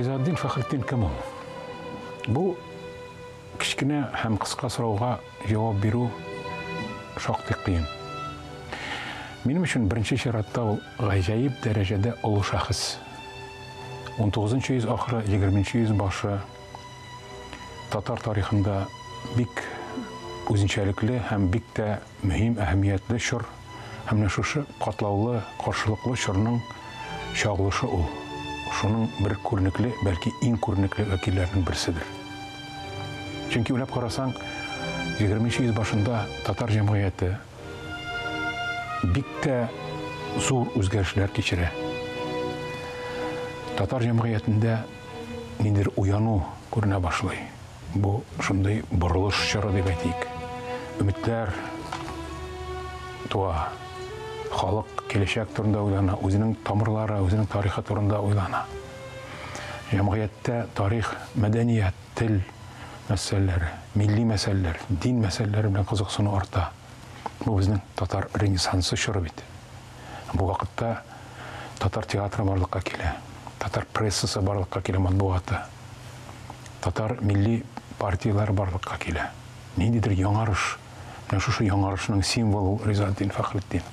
Ризаэддин Фәхретдин кем ул? Бу кечкенә һәм кыска сорауга җавап бирү шактый кыен. Минем өчен беренче чиратта ул гаҗәеп дәрәҗәдә олы шәхес. 19 йөз ахыры, 20 йөз башы татар тарихында бик үзенчәлекле һәм бик тә мөһим, әһәмиятле чор. Һәм менә шушы катлаулы, каршылыклы чорның чагылышы ул. Шуның бер күренекле, бәлки иң күренекле вәкилләренең берседер. Чөнки уйлап карасаң, 20 йөз башында татар җәмгыяте бик тә зур үзгәрешләр кичерә. Татар җәмгыятендә ниндидер уяну күренә башлый. Бу шундый борылыш чоры дип әйтик. Өметләр туа. Халык киләчәк турында уйлана, үзенең тамырлары, үзенең тарихы турында уйлана. Җәмгыятьтә тарих, мәдәният, тел мәсьәләләре, милли мәсьәләләр, дин мәсьәләләре белән кызыксыну арта. Бу безнең татар ренессансы чоры бит. Бу вакытта татар театры барлыкка килә, татар прессасы барлыкка килә, матбугаты. Татар милли партияләре барлыкка килә. Ниндидер яңарыш. Менә шушы яңарышның символы ул Ризаэддин Фәхретдин.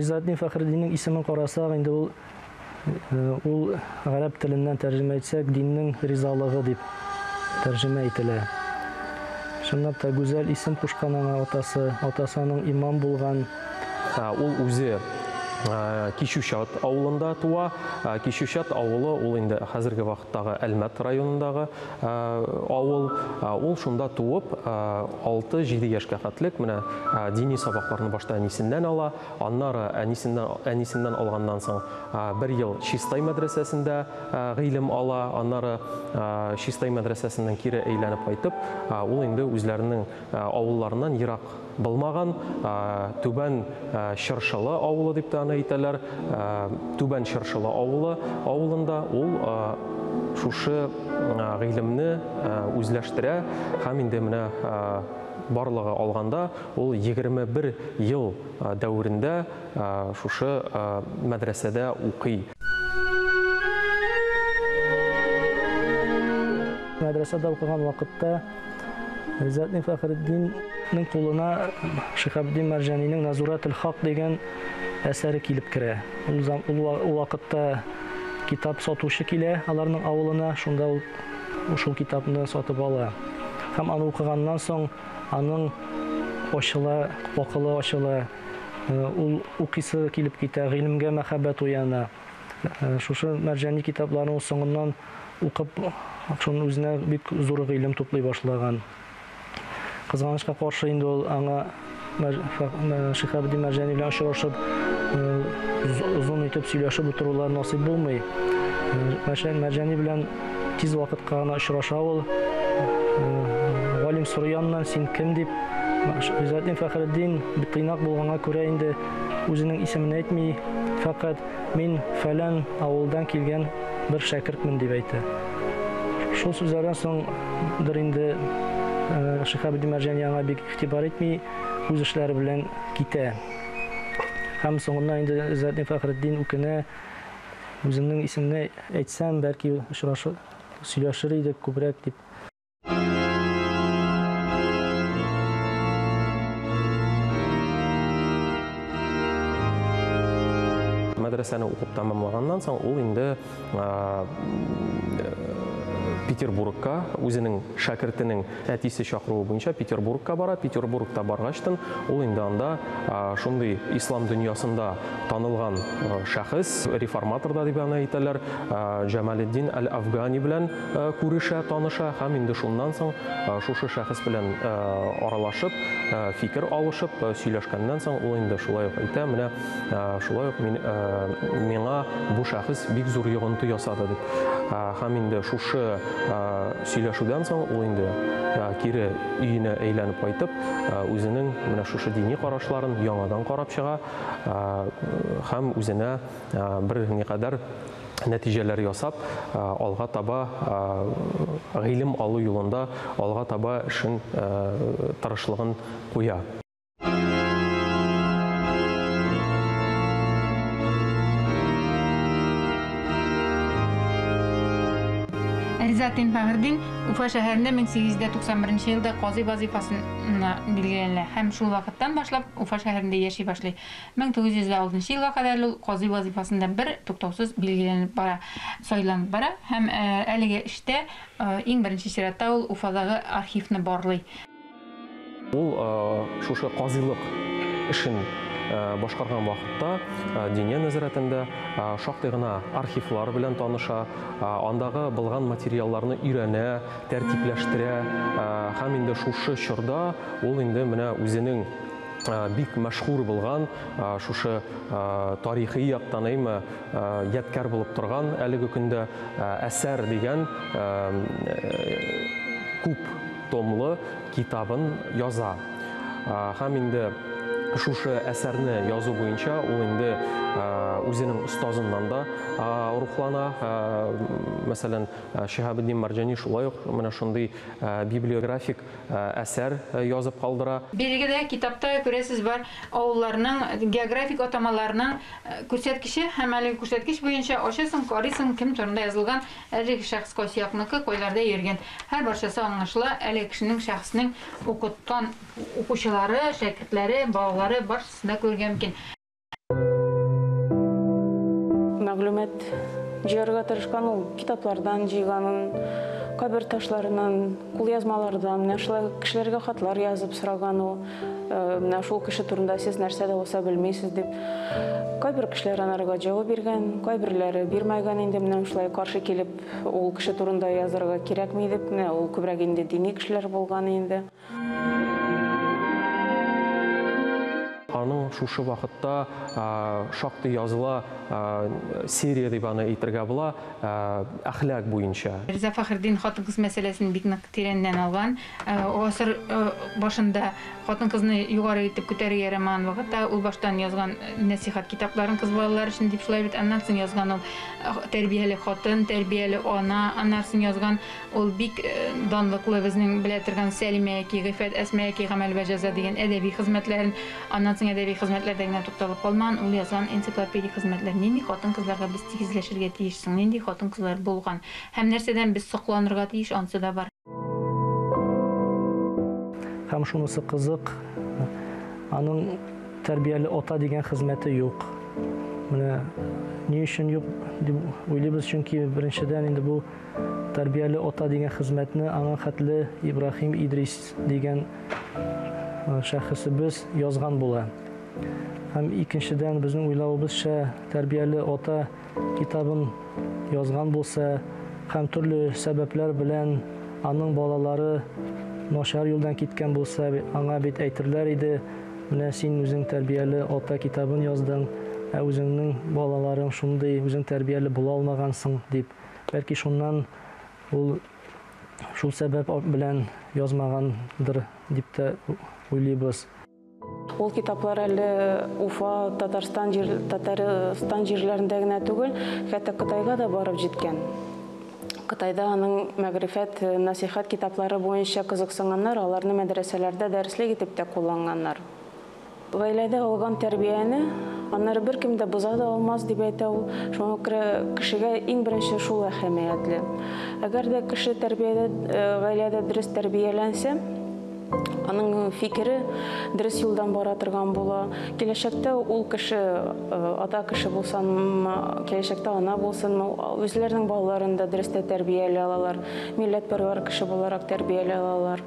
Ризаэддин Фәхретдиннең исемен карасак, инде ул ул гарәп теленнән тәрҗемә итсәк, диннең ризалыгы дип тәрҗемә ителә. Чынлап та гүзәл исем кушкан аңа атасы. Атасы аның имам булган. Ул үзе Кичүчат авылында туа. Кичүчат авылы ул инде хәзерге вакыттагы Әлмәт районындагы авыл. Ул шунда туып, 6-7 яшькә хәтлек менә дини сабакларны башта әнисеннән ала, аннары әнисеннән, әнисеннән алганнан соң бер ел Чистай мәдрәсәсендә гыйлем ала, аннары Чистай мәдрәсәсеннән кире әйләнеп кайтып, ул инде үзләренең авылларыннан ерак булмаган Түбән Чыршылы авылы дип тә аны әйтәләр. Түбән Чыршылы авылы авылында ул шушы гыйлемне үзләштерә һәм инде менә барлыгы алганда ул 21 ел дәверендә шушы мәдрәсәдә укый. Мәдрәсәдә укыган вакытта Ризаэддин Фәхретдиннең кулына Шиһабетдин Мәрҗанинең Назуратул Хак дигән әсәре килеп керә. Ул, ул вакытта китап сатучы килә аларның авылына, шунда ул шул китапны сатып ала. Һәм аны укыганнан соң аның ачыла, акылы ачыла, ул укыйсы килеп китә, гыйлемгә мәхәббәт уяна. Шушы Мәрҗани китапларын ул соңыннан укып, шуның үзенә бик зур гыйлем туплый башлаган. Кызганычка каршы инде ул аңа Шиһабетдин Мәрҗани белән очрашып, озын итеп сөйләшеп утырулар насыйп булмый. Мәрҗани белән тиз вакытка гына очраша ул. Галим сорый аннан, син кем дип. Ризаэддин Фәхретдин тыйнак булганга күрә инде үзенең исемен әйтми, фәкать мин фәлән авылдан килгән бер шәкертмен дип әйтә. Шул сүзләрдән соңдыр инде Шиһабетдин Мәрҗани аңа бик игътибар итми, үз эшләре белән китә. Һәм соңыннан инде Ризаэддин Фәхретдин үкенә, үземнең исемне әйтсәм, бәлки очрашыр, сөйләшер идек күбрәк дип. Мәдрәсәне укып тәмамлаганнан соң ул инде Петербургка үзенең шәкертенең әтисе чакыруы буенча Петербургка бара. Петербургта баргачтын ул инде анда шундый ислам дөньясында танылган шәхес, реформатор да дип аны әйтәләр, Җамалетдин әл-Афгани белән күрешә, таныша һәм инде шуннан соң шушы шәхес белән аралашып, фикер алышып, сөйләшкәннән соң ул инде шулай ук әйтә, менә шулай ук мин, миңа бу шәхес бик зур йогынты ясады дип. Һәм инде шушы сөйләшүдән соң ул инде кире өенә әйләнеп кайтып, үзенең менә шушы дини карашларын яңадан карап чыга һәм үзенә бер никадәр нәтиҗәләр ясап, алга таба гыйлем алу юлында алга таба эшен, тырышлыгын куя. Ризаэтдин Фәхретдин Уфа шәһәрендә 1891 елда казый вазифасына билгеләнә һәм шул вакыттан башлап Уфа шәһәрендә яши башлый. 1906 елга кадәр ул казый вазифасында бер туктаусыз билгеләнеп бара, сайланып бара һәм әлеге эштә иң беренче чиратта ул Уфадагы архивны барлый. Ул шушы казыйлык эшен башкарган вакытта Диния нәзарәтендә шактый гына архивлар белән таныша, андагы булган материалларны өйрәнә, тәртипләштерә һәм инде шушы чорда ул инде менә үзенең бик мәшһүр булган шушы тарихи яктан әйме ядкәр булып торган әлеге көндә әсәр дигән күп томлы китабын яза. Һәм инде шушы әсәрне язу буенча ул инде үзенең остазыннан да рухлана. Мәсәлән, Шиһабетдин Мәрҗани шулай ук менә шундый библиографик әсәр язып калдыра. Билгеле, китапта күрәсез бар авылларның географик атамаларының күрсәткече һәм әлеге күрсәткеч буенча ачасың, карыйсың, кем турында язылган, әлеге шәхес кайсы якныкы, кайларда йөргән. Һәр барчасы аңлашыла, әлеге кешенең, шәхеснең укыткан укучылары, шәкертләре, балалары барчасын да күрергә мөмкин. Мәгълүмат җыярга тырышкан ул китаплардан җыйганын, кабер ташларыннан, кулъязмалардан, менә шулай кешеләргә хатлар язып сораган ул, менә шул кеше турында сез нәрсә дә булса белмисез дип. Кайбер кешеләр анарга җавап биргән, кайберләре бирмәгән инде, менә шулай каршы килеп ул кеше турында язарга кирәкми дип, менә ул күбрәк инде дини кешеләр булган инде. Аның шушы вакытта шактый языла серия дип аны әйтергә була, әхлак буенча. Риза Фәхретдин хатын-кыз мәсьәләсен бик нык тирәннән алган. Гасыр башында хатын-кызны югары итеп күтәрергә ярамаган вакытта ул баштан язган нәсихәт китапларын кыз балалар өчен дип шулай бит, аннан соң язган ул тәрбияле хатын, тәрбияле ана, аннан соң язган ул бик данлыклы безнең белә торган Сәлимә яки Гыйфәт, Әсмә яки Гамәл вә җәза дигән әдәби хезмәтләрен, аннан соң әдәби хезмәтләрдә генә тукталып калмаган, ул язган энциклопедик хезмәтләр. Нинди хатын-кызларга без тигезләшергә тиеш соң, нинди хатын-кызлар булган һәм нәрсәдән без сакланырга тиеш, ансы да бар. Һәм шунысы кызык, аның тәрбияле ата дигән хезмәте юк. Менә ни өчен юк дип уйлыйбыз, чөнки беренчедән инде бу тәрбияле ата дигән хезмәтне аңа хәтле Ибраһим Идрис дигән шәхесебез язган була. Һәм икенчедән безнең уйлавыбызча тәрбияле ата китабын язган булса һәм төрле сәбәпләр белән аның балалары начар юлдан киткән булса, аңа бит әйтерләр иде, менә син үзең тәрбияле ата китабын яздың, ә үзеңнең балаларың шундый, үзең тәрбияле була алмагансың дип. Бәлки шуннан ул шул сәбәп белән язмагандыр дип тә уйлыйбыз. Ул китаплар әле Уфа, Татарстан җирләрендә генә түгел, хәтта Кытайга да барып җиткән. Кытайда аның мәгърифәт, нәсихәт китаплары буенча кызыксынганнар, аларны мәдрәсәләрдә дәреслек итеп тә кулланганнар. Гаиләдә алган тәрбияне аннары беркем дә боза да алмас дип әйтә ул. Шуңа күрә кешегә иң беренче шул әһәмиятле. Әгәр дә кеше тәрбиядә, гаиләдә дөрес тәрбияләнсә, аның фикере дөрес юлдан бара торган була. Киләчәктә ул кеше, ата кеше булсынмы, киләчәктә ана булсынмы, үзләренең балаларын да дөрес тә тәрбияли алалар, милләтпәрвәр кеше буларак тәрбияли алалар.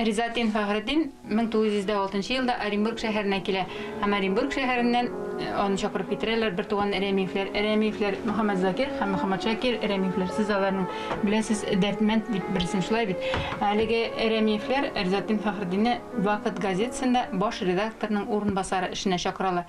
Ризаэтдин Фәхретдин 1906 елда Оренбург шәһәренә килә һәм Оренбург шәһәреннән аны чакырып китерәләр бертуган Рәмиевләр. Рәмиевләр Мөхәммәд Закир һәм Мөхәммәд Шакир Рәмиевләр. Сез аларның беләсез, Дәрдмәнд дип берсен шулай бит. Әлеге Рәмиевләр Ризатдин Фәхретдинне Вакыт газетасында баш редакторның урынбасары эшенә чакыралар.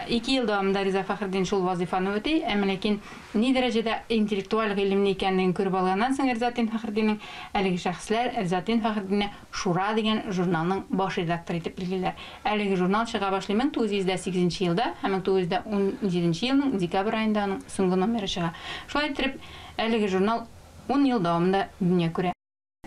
2 ел дәвамында Риза Фәхретдин шул вазыйфаны үти, әмма ләкин ни дәрәҗәдә интеллектуаль гыйлемле икәнлеген күреп алганнан соң Ризатдин Фәхретдиннең әлеге шәхесләр Ризатдин Фәхретдинне Шура дигән журналның баш редакторы итеп билгелиләр. Әлеге журнал чыга башлый 1908 нче елда һәм 1917 нче елның декабрь аенда аның соңгы номеры чыга. Шулай иттереп, әлеге журнал ун ел дәвамында дөнья күрә.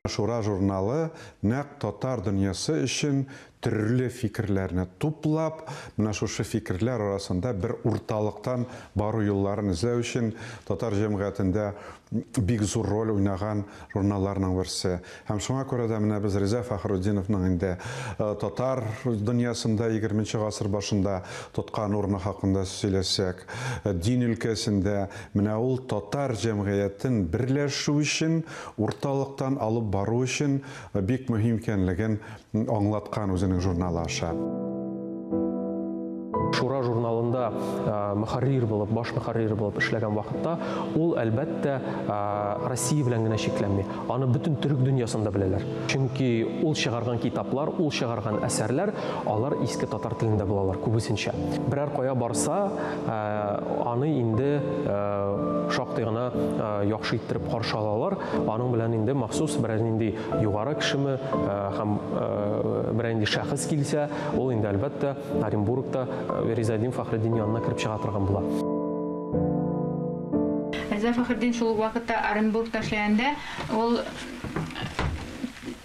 Шура журналы нәкъ татар дөньясы өчен төрле фикерләрне туплап, менә шушы фикерләр арасында бер урталыктан бару юлларын эзләү өчен татар җәмгыятендә бик зур роль уйнаган журналларның берсе. Һәм шуңа күрә дә менә без Риза Фәхретдиновның инде татар дөньясында 20 гасыр башында тоткан урыны хакында сөйләсәк, дин өлкәсендә менә ул татар җәмгыятен берләшү өчен, урталыктан алып бару өчен бик мөһим икәнлеген аңлаткан үзенең журналы аша. Шура журналында мөхәррир булып, баш мөхәррир булып эшләгән вакытта ул әлбәттә Россия белән генә чикләнми. Аны бөтен төрек дөньясында беләләр. Чөнки ул чыгарган китаплар, ул чыгарган әсәрләр, алар иске татар телендә булалар күбесенчә. Берәр кая барса, аны инде шактый гына яхшы иттереп каршы алалар. Аның белән инде махсус берәр нинди югары кешеме һәм берәр нинди шәхес килсә, ул инде әлбәттә Оренбургта Ризаэддин Фәхретдин янына кереп чыга торган була. Риза Фәхретдин шул ук вакытта Оренбургта эшләгәндә ул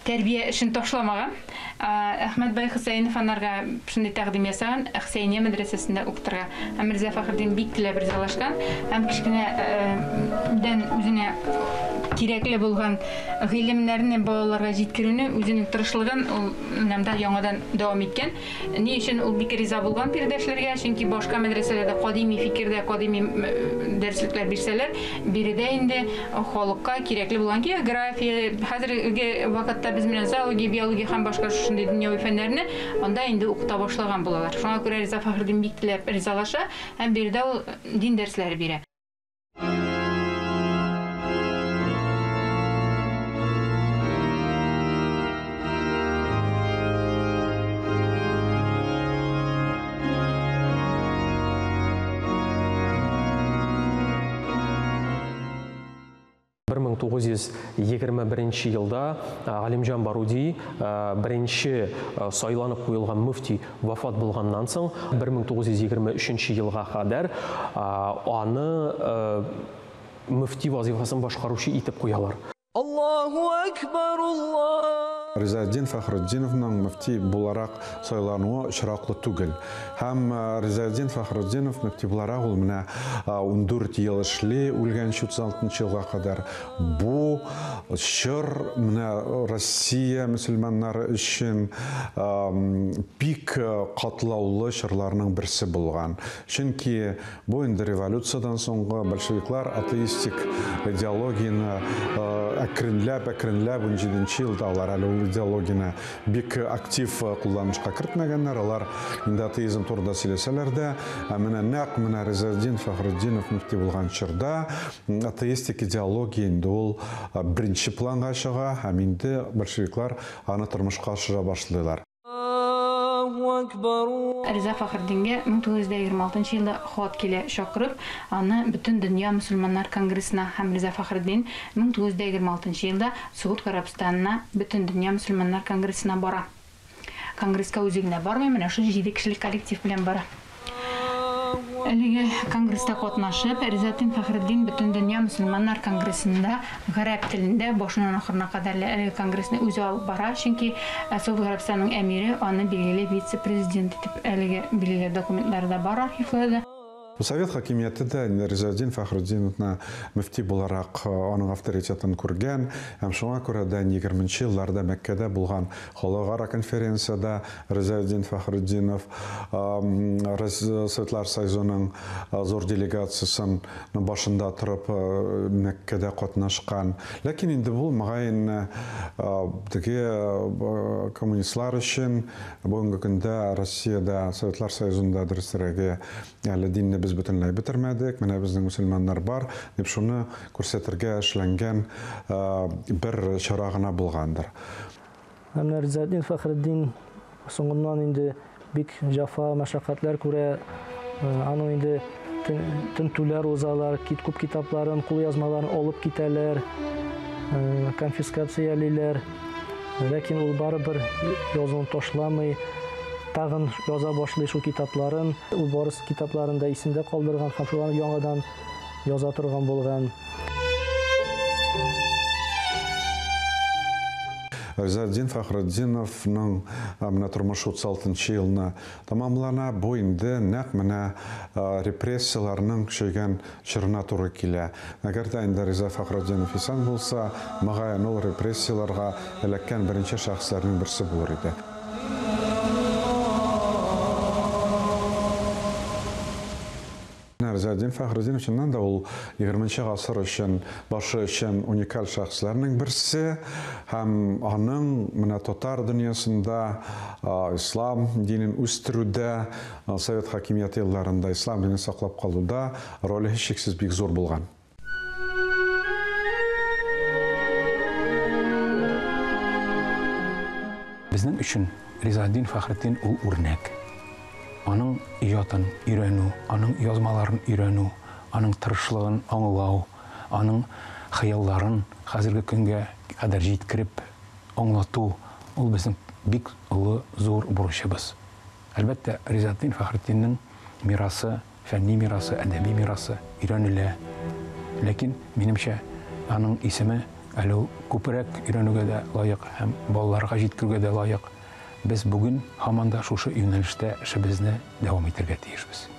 тәрбия эшен ташламаган. Әхмәт бай Хөсәенов анарга шундый тәкъдим ясаган, Хөсәения мәдрәсәсендә укытырга. Һәм Риза Фәхретдин бик теләп ризалашкан һәм кечкенәдән үзенә кирәкле булган гыйлемнәрне балаларга җиткерүне үзенең тырышлыгын ул менә яңадан дәвам иткән. Ни өчен ул бик риза булган биредә эшләргә? Чөнки башка мәдрәсәләрдә кадими фикердә, кадими дәреслекләр бирсәләр, биредә инде халыкка кирәкле булган география, хәзерге вакытта без менә зоология, биология һәм башка шушындый дөньяви фәннәрне анда инде укыта башлаган булалар. Шуңа күрә Риза Фәхретдин бик теләп ризалаша һәм биредә ул дин дәресләре бирә. Бер мең тугыз йөз егерме беренче елда Галимҗан Баруди беренче сайланып куелган мөфти вафат булганнан соң, бер мең тугыз йөз егерме өченче елга кадәр аны мөфти вазифасын башкаручы итеп куялар. Аллаһу акбар, Аллаһ. Ризаэддин Фәхретдиновның мөфти буларак сайлануы очраклы түгел. Һәм Ризаэддин Фәхретдинов мөфти буларак ул менә 14 ел эшли, үлгәнче 36 елга кадәр. Бу чор менә Россия мөселманнары өчен бик катлаулы чорларның берсе булган. Чөнки бу инде революциядән соңгы большевиклар атеистик идеологияне әкренләп, әкренләп 17 елда алар әле ул идеологияне бик актив кулланышка кертмәгәннәр. Алар инде атеизм турында сөйләсәләр дә, ә менә нәкъ менә Ризаэддин Фәхретдинов мөфти булган чорда атеистик идеология инде ул беренче планга чыга һәм инде большевиклар аны тормышка ашыра башлыйлар. Риза Фәхретдингә мең тугыз йөз дә егерме алтынчы елда хат килә, чакырып, аны бөтен дөнья мөселманнар конгрессына һәм Риза Фәхретдин мең тугыз йөз дә егерме алтынчы елда Согуд Гарәбстанына бөтен дөнья мөселманнар конгрессына бара. Конгресска үзе генә бармый, менә шул 7 кешелек коллектив белән бара. Әлеге конгресста катнашып, Ризаэддин Фәхретдин бөтен дөнья мөселманнар конгрессында гарәп телендә башыннан ахырына кадәр әлеге конгрессны үзе алып бара, чөнки Согуд Гарәбстанының әмире аны билгеле вице-президент итеп әлеге билгеле документлары да бар архивларда. Совет хакимияте дә Ризаэддин Фәхретдиновны мөфти буларак аның авторитетын күргән һәм шуңа күрә дә 20 елларда Мәккәдә булган халыкара конференциядә Ризаэддин Фәхретдинов Советлар Союзының зур делегациясен башында торып Мәккәдә катнашкан. Ләкин инде бу мөгаен теге коммунистлар өчен бүгенге көндә Россиядә, Советлар Союзында дөресрәге әле динне без бөтенләй бетермәдек, менә безнең мөселманнар бар, дип шуны күрсәтергә эшләнгән бер чара гына булгандыр. Һәм Ризаэддин Фәхретдин соңыннан инде бик җәфа, мәшәкатьләр күрә, аның инде тентүләр узалар, күп китапларын, кулъязмаларын алып китәләр, конфискациялиләр. Ләкин ул барыбер язуын ташламый, тагын яза башлый шул китапларын. Ул барысы китапларын да исендә калдырган һәм шуларны яңадан яза торган булган. Ризаэддин Фәхретдиновның менә тормышы 36 елны тамамлана. Бу инде нәкъ менә репрессияләрнең көчәйгән чорына туры килә. Әгәр дә инде Риза Фәхретдинов исән булса, мөгаен ул репрессияләргә эләккән беренче шәхесләрнең берсе булыр иде. Ризаэддин Фәхретдинов чыннан да ул 20 гасыр өчен, башы өчен уникаль шәхесләрнең берсе һәм аның менә татар дөньясында ислам динен үстерүдә, совет хакимияте елларында ислам динен саклап калуда роле һичшиксез бик зур булган. Безнең өчен Ризаэддин Фәхретдин ул үрнәк. Аның иҗатын өйрәнү, аның язмаларын өйрәнү, аның тырышлыгын аңлау, аның хыялларын хәзерге көнгә кадәр җиткереп аңлату ул безнең бик олы зур бурычыбыз. Әлбәттә, Ризаэддин Фәхретдиннең мирасы, фәнни мирасы, әдәби мирасы өйрәнелә. Ләкин минемчә, аның исеме әле ул күбрәк өйрәнүгә дә лаек һәм балаларга җиткерүгә дә лаек. Без бүген һаман да шушы юнәлештә эшебезне дәвам итәргә тиешбез.